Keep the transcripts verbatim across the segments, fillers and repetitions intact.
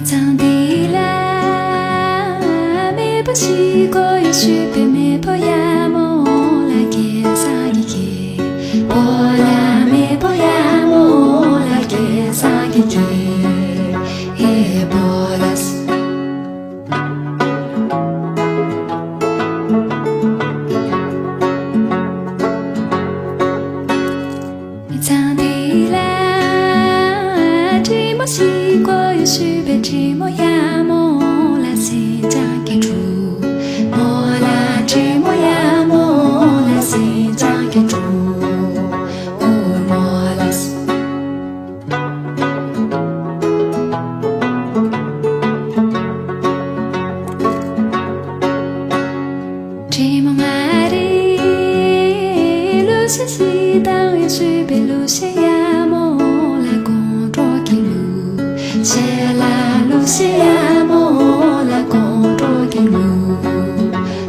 ཚང་འདི་ལ་མེས་པོ་ཞིག་གོ་ཡོད་ཞུས་པའི་མེས་པོ་ཡ་མོ་ལ་སྐད་ས་གི་སྐད། པོ་ལ་མེས་པོ་ཡ་མོ་ལ་སྐད་ས་གི་སྐད། ཧེ་པོ་ལ་སི། མི་ཚང་འདི་ལ་དྲི་མོ་ཞིག་གོ་ཡོད་ཞུས་པའི་དྲི་མོ་ཡ་མོ་ལ་སེང་ལྕམ་གྱི་གྲུ། མོ་ལ་དྲི་མོ་ཡ་མོ་ལ་སེང་ལྕམ་གྱི་གྲུ། ཨུ་མོ་ལ་སེང་། དྲི་མོ་ང་རེ་གླུ་གཞས་ཤིག་བཏང་ཡོད་ཞུས་པའི་གླུ་གཞས་ཡ་མོ་ལ་དགོང་དྲོ་གི་གླུ་གཞས་ལ། གླུ་གཞས་ཡ་མོ་ལ་དགོང་དྲོ་གི་གླུ་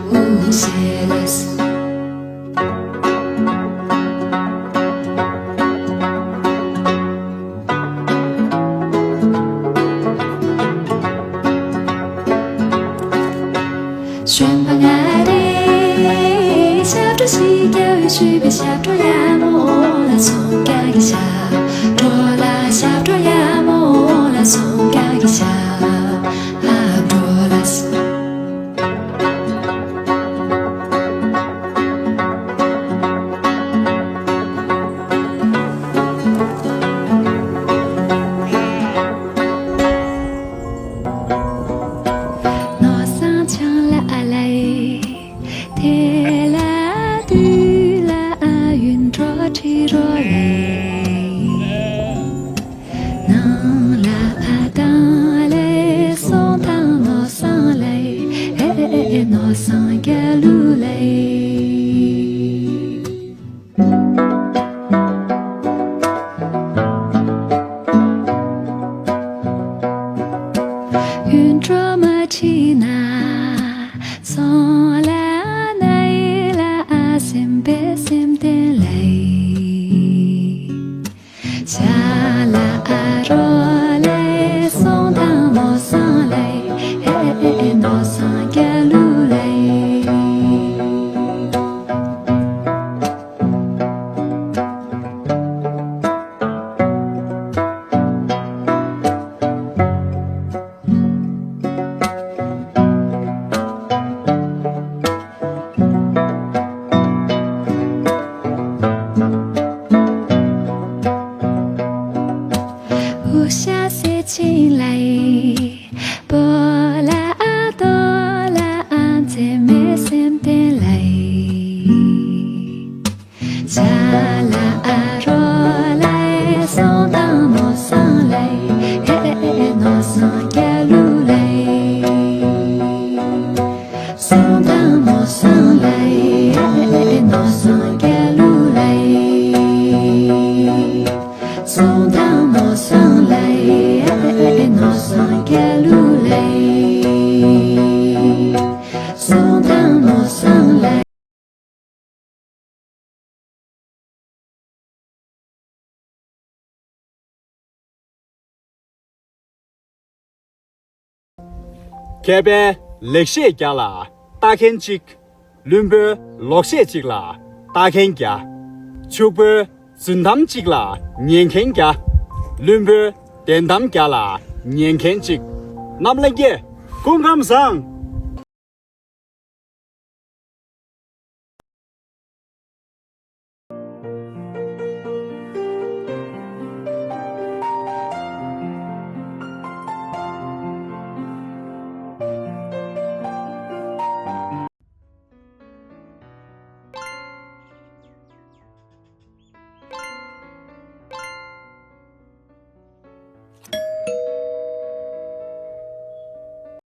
གླུ་གཞས་ལ། གཞོན་པ་ང་རེ་ཞབས་བྲོ་ཞིག་རྒྱག་ཡོད་ཞུས་པའི་ཞབས་བྲོ་ཡ་མོ་ལ་སུམ་བརྒྱ་གི་ཞབས་བྲོ་ལ། ཞབས་བྲོ་ཡ་མོ་ལ་སུམ་བརྒྱ་གི་ཞབས་བྲོ་ལ། ནོར་བཟང་ཆང་ལ་ཨ་ལའི། དེ་ལ་དུས་ལ་ཨ་ཡུན་གྲོ་ཁྲི་རོ་ལའི། ནང་ལ་ཨ་དང་ལའི། སོང་དང་ནོར་བཟང་ལའི། ཨེ་ཨེ་ཨེ་ནོར་བཟང་རྒྱ་ལུ་ལའི། ཡུན་གྲོ་མ་ཁྲི་ན་སོང་ལ་ནའི་ལ་ཨ་སེམས་པའི་སེམས་ལྡན་ལའི། ཤ་ལ་ཨ་རོ་ལའི། སོང་དང་ནོར་བཟང་ལའི། ཨེ་ཨེ་ཨེ་ནོར་བཟང་རྒྱ་ལུ་ལའི། ཧུ་ཤ་སེ་ཆིང་ལའི། པོ་ལ་ཨ་དོ་ལ་ཨ་མཚན་མེད་སེམས་ལྡན་ལའི། ཇ་ལ་ཨ་རོ་ལའི། སོང་དང་ནོར་བཟང་ལའི། ཨེ་ཨེ་ཨེ་ནོར་བཟང་རྒྱ་ལུ་ལའི། སོང་དང་ནོར་བཟང་ལའི། ཨེ་ཨེ་ཨེ་ནོར་བཟང་རྒྱ་ལུ་ལའི། སོང་དང་ནོར་བཟང་ལའི། ཨེ་ཨེ་ཨེ་ནོར་བཟང་རྒྱ་ལུ་ལའི། སོང་དང་ནོར་བཟང་ལའི། མཁས་པས་ལེགས་བཤད་རྒྱ་ལ་ལྟ་མཁན་གཅིག་བླུན་པོས་ལོག་བཤད་གཅིག་ལ་ལྟ་མཁན་བརྒྱ། ཕྱུག་པོས་རྫུན་གཏམ་གཅིག་ལ་ཉན་མཁན་བརྒྱ། བླུན་པོས་བདེན་གཏམ་བརྒྱ་ལ་ཉན་མཁན་གཅིག་གནམ་ལྷ་རྒྱལ། སྐུ་ཁམས་བཟང་།